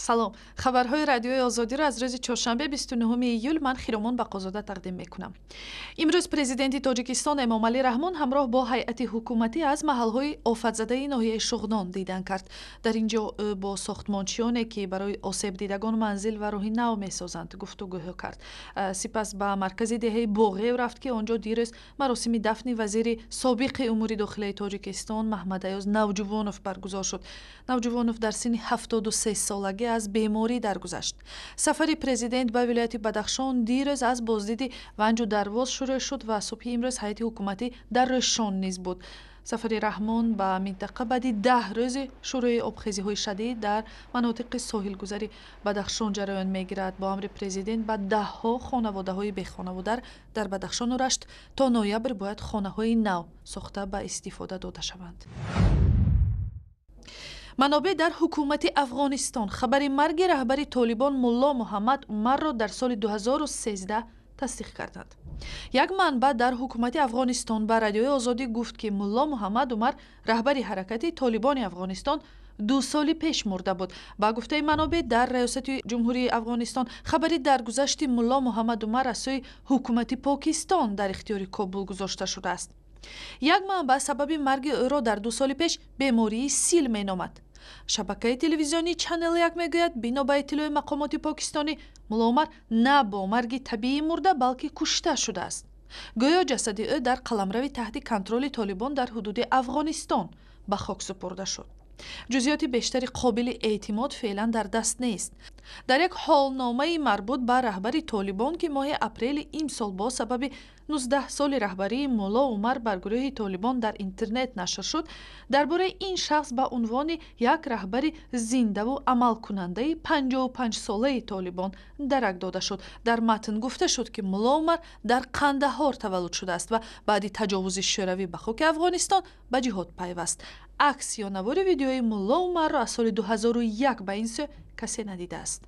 Салом. Хабарҳои Радиои Озодиро аз рӯзи чоршанбе, 29 июл, ман Хиромон Бақозода тақдим мекунам. Имрӯз президенти Тоҷикистон Эмомалӣ Раҳмон ҳамроҳ бо ҳайати ҳукуматӣ аз маҳалҳои офатзадаи ноҳияи Шуғнон дидан кард. Дар ин ҷо ӯ бо сохтмончиёне, ки барои осебдидагон манзил ва роҳи нав месозанд, гуфтугӯ кард. Сипас ба маркази деҳаи Боғев рафт, ки он ҷо дирӯз маросими дафни вазири собиқи умури дохилаи Тоҷикистон Маҳмадаёз Навҷувонов баргузор шуд. Навҷувонов дар синни 73 солагӣ аз беморӣ даргузашт. Сафари президент ба вилояти Бадахшон дирӯз аз боздиди Ванҷу Дарвоз шурӯъ шуд ва субҳи имрӯз ҳайати ҳукуматӣ дар Рӯшон низ буд. Сафари Раҳмон ба минтақа баъди 10 рӯзи шурӯи обхезиҳои шадид дар манотиқи соҳилгузари Бадахшон ҷараён мегирад. Бо амри президент ба даҳҳо хонаводаҳои бехонаводар дар Бадахшону Рашт то ноябр бояд хонаҳои нав сохта ба истифода дода шаванд. Манобеъ дар ҳукумати Афғонистон хабари марги раҳбари Толибон Мулло Муҳаммад Умарро дар соли 2013 тасдиқ карданд. Як манбаъ дар ҳукумати Афғонистон ба Радиои Озодӣ гуфт, ки Мулло Муҳаммад Умар, раҳбари ҳаракати Толибони Афғонистон, 2 соли пеш мурда буд. Ба гуфтаи манобеъ дар Раёсати Ҷумҳурии Афғонистон, хабари даргузашти Мулло Муҳаммад Умар аз сӯи ҳукумати Покистон дар ихтиёри Кобул гузошта шудааст. Як манбаъ сабаби марги ӯро дар 2 соли пеш бемории сил меномад. Шабакаи телевизионии Channel 1 мегӯяд, бино ба иттилои мақомоти покистонӣ, Мулло Умар на бо марги табиӣ мурда, балки кушта шудааст. Гӯё ҷасади ӯ дар қаламрави таҳти контроли Толибон дар ҳудуди Афғонистон ба хок супурда шуд. Ҷузъиёти бештари қобили эътимод феълан дар даст нест. Дар як ҳолномаи марбут ба раҳбари Толибон, ки моҳи апрели имсол бо сабаби 19 соли раҳбарии Мулло Умар бар гурӯҳи Толибон дар интернет нашр шуд, дар бораи ин шахс ба унвони як раҳбари зиндаву амалкунандаи 55-солаи Толибон дарак дода шуд. Дар матн гуфта шуд, ки Мулло Умар дар Қандаҳор таваллуд шудааст ва баъди таҷовузи Шӯравӣ ба хоки Афғонистон ба ҷиҳод пайваст. Акс ё навори видеои Мулло Умарро аз соли 2001 ба ин сӯ касе надидааст.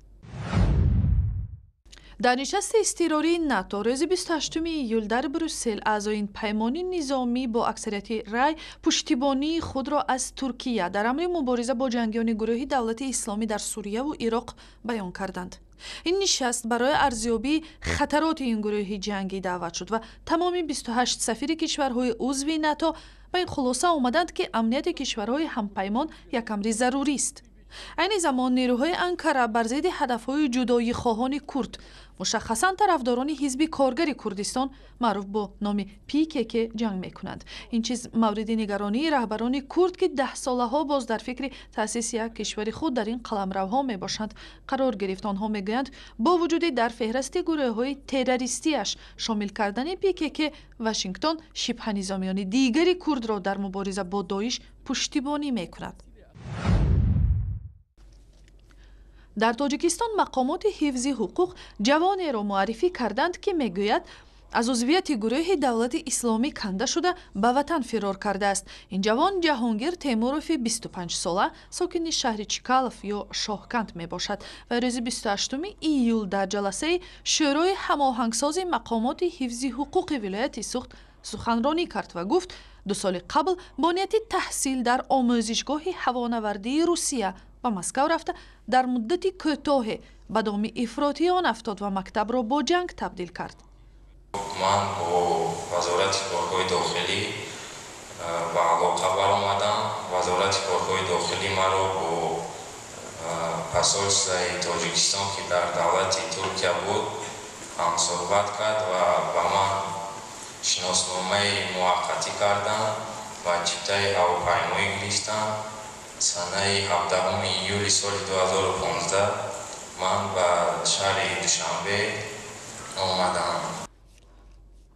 Дар нишасти изтирории НАТО рӯзи 28 июл дар Брюссел аъзои ин паймони низомӣ бо аксарияти рай пуштибонии худро аз Туркия дар амри мубориза бо ҷангиёни гурӯҳи Давлати Исломӣ дар Сурияву Ироқ баён карданд. Ин нишаст барои арзёбии хатароти ин гурӯҳи ҷангӣ даъват шуд ва тамоми 28 сафири кишварҳои узви НАТО ба ин хулоса омаданд, ки амнияти кишварҳои ҳампаймон як амри зарурист. Айни замон нерӯҳои Анкара бар зидди ҳадафҳои ҷудоихоҳони курд, мушаххасан тарафдорони Ҳизби Коргари Курдистон, маъруф бо номи ПКК, ҷанг мекунанд. Ин чиз мавриди нигаронии раҳбарони курд, ки даҳсолаҳо боз дар фикри таъсиси як кишвари худ дар ин қаламравҳо мебошанд, қарор гирифт. Онҳо мегӯянд, бо вуҷуди дар феҳрасти гурӯҳҳои террористиаш шомил кардани ПКК, Вашингтон шибҳанизомиёни дигари курдро дар мубориза бо Доиш пуштибонӣ мекунад. Дар Тоҷикистон мақомоти ҳифзи ҳуқуқ ҷавонеро муаррифӣ карданд, ки мегӯяд, аз узвияти гурӯҳи Давлати Исломӣ канда шуда, ба ватан фирор кардааст. Ин ҷавон Ҷаҳонгир Темурови 25-сола, сокини шаҳри Чикалов ё Шоҳканд мебошад ва рӯзи 28 июл дар ҷаласаи Шӯрои ҳамоҳангсози мақомоти ҳифзи ҳуқуқи вилояти Суғд суханронӣ кард ва гуфт, 2 соли қабл бо нияти таҳсил дар омӯзишгоҳи ҳавонавардии Русия ба Москав рафта, дар муддати кӯтоҳе ба доми ифротиён афтод ва мактабро бо ҷанг табдил кард. Ман бо Вазорати корҳои дохилӣ ба алоқа баромадам. Вазорати корҳои дохилӣ маро бо посольствои Тоҷикистон, ки дар давлати Туркия буд, ҳамсӯҳбат кард ва ба ман шиносномаи муваққатӣ карданд ва чиптаи ҳавопаймоӣ гирифтам. Санаи 17 июли соли 2015 ман ба шаҳри Душанбе омадам.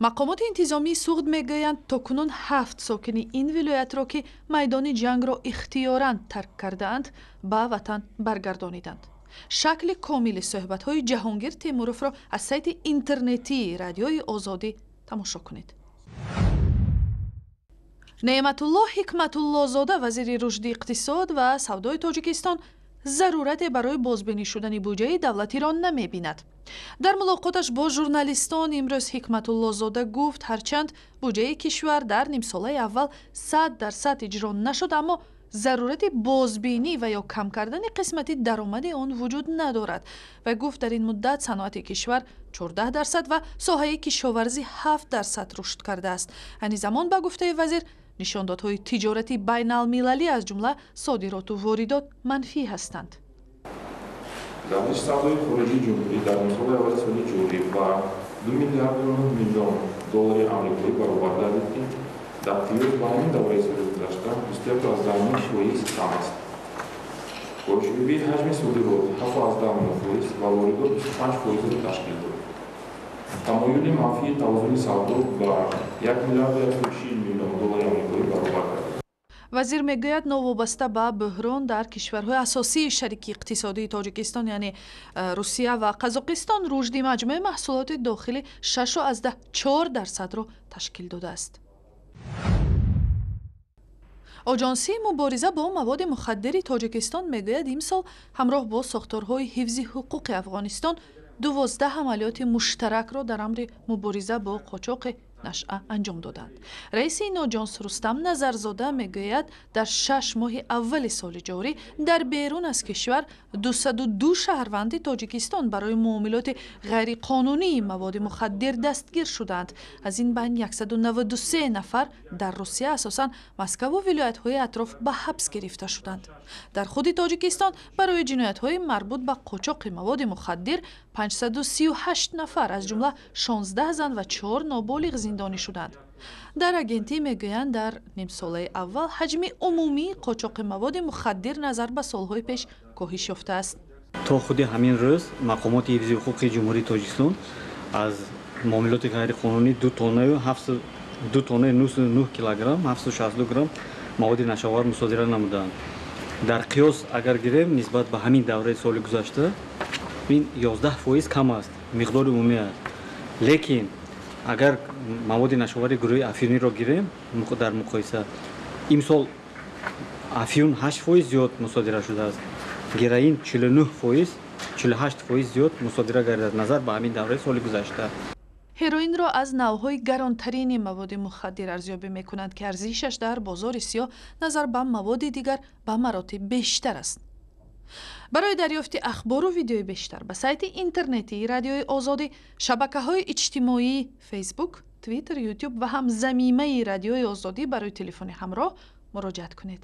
Мақомоти интизомии Суғд мегӯянд, то кунун 7 сокини ин вилоятро, ки майдони ҷангро ихтиёран тарк кардаанд, ба ватан баргардониданд. Шакли комили суҳбатҳои Ҷаҳонгир Темуровро аз сайти интернетии Радиои Озодӣ тамошо кунед. Неъматулло Ҳикматуллозода, вазири рушди иқтисод ва савдои Тоҷикистон, зарурате барои бозбинӣ шудани буҷаи давлатиро намебинад. Дар мулоқоташ бо журналистон имрӯз Ҳикматуллозода гуфт, ҳарчанд буҷаи кишвар дар нимсолаи аввал 100% иҷро нашуд, аммо Зарурати бозбинӣ ва ё кам кардани қисмати даромади он вуҷуд надорад ва гуфт, дар ин муддат саноати кишвар 14% ва соҳаи кишоварзӣ 7% рушд кардааст. Айни замон, ба гуфтаи вазир, нишондодҳои тиҷорати байналмилалӣ, аз ҷумла содироту воридот, манфӣ ҳастанд. Гардиши савдои хориҷии ҷумҳурӣ дар нимсолаи аввали соли ҷорӣ ба 2 миллиарду 9 миллион доллари амрикоӣ баробар гардид, ки дар қиёс ба ҳамин давраи соли гузашта 21,9% кам аст. Коҳишёбии ҳаҷми содирот 7,9% ва воридот 25%-ро ташкил дод. Тамоюли манфии тавозуни савдо ба 1 миллиарду 140 миллион доллари амрикоӣ баробар гардид. Вазир мегӯяд, новобаста ба бӯҳрон дар кишварҳои асосии шарики иқтисодии Тоҷикистон, яъне Русия ва Қазоқистон, рушди маҷмӯи маҳсулоти дохилӣ 6,4%-ро ташкил додааст. Оҷонсии мубориза бо маводи мухаддири Тоҷикистон мегӯяд, имсол ҳамроҳ бо сохторҳои ҳифзи ҳуқуқи Афғонистон 12 амалиёти муштаракро дар амри мубориза бо қочоқи нашъа анҷом доданд. Раиси ин оҷонс Рустам Назарзода мегӯяд, дар 6 моҳи аввали соли ҷорӣ дар берун аз кишвар 202 шаҳрванди Тоҷикистон барои муомилоти ғайриқонунии маводи мухаддир дастгир шуданд. Аз ин байн 193 нафар дар Русия, асосан Москаву вилоятҳои атроф, ба ҳабс гирифта шуданд. Дар худи Тоҷикистон барои ҷиноятҳои марбут ба қочоқи маводи мухаддир 538 нафар, аз ҷумла 16 зан ва 4 ноболиғ, зиндонӣ шуданд. Дар агентӣ мегӯянд, дар нимсолаи аввал ҳаҷми умумии қочоқи маводи мухаддир назар ба солҳои пеш коҳиш ёфтааст. То худи ҳамин рӯз мақомоти ҳифзи ҳуқуқи Ҷумҳурии Тоҷикистон аз муомилоти ғайриқонунӣ 2 тоннаи 9 килограмм 762 грамм маводи нашъаовар мусодира намуданд. Дар қиёс агар гирем, нисбат ба ҳамин давраи соли гузашта ин 11% кам аст, миқдори умумӣ аст. Лекин агар маводи нашъаовари гурӯҳи афюниро гирем, дар муқоиса имсол афюн 8% зиёд мусодира шудааст, героин 49%, 48% зиёд мусодира гардид назар ба ҳамин давраи соли гузашта. Ҳероинро аз навъҳои гаронтарини маводи мухаддир арзёбӣ мекунанд, ки арзишаш дар бозори сиёҳ назар ба маводи дигар ба маротиб бештар аст. Барои дарёфти ахбору видеои бештар ба сайти интернетии Радиои Озодӣ, шабакаҳои иҷтимоии Фейсбук, Твиттер, Ютуб ва ҳам замимаи Радиои Озодӣ барои телефони ҳамроҳ муроҷиат кунед.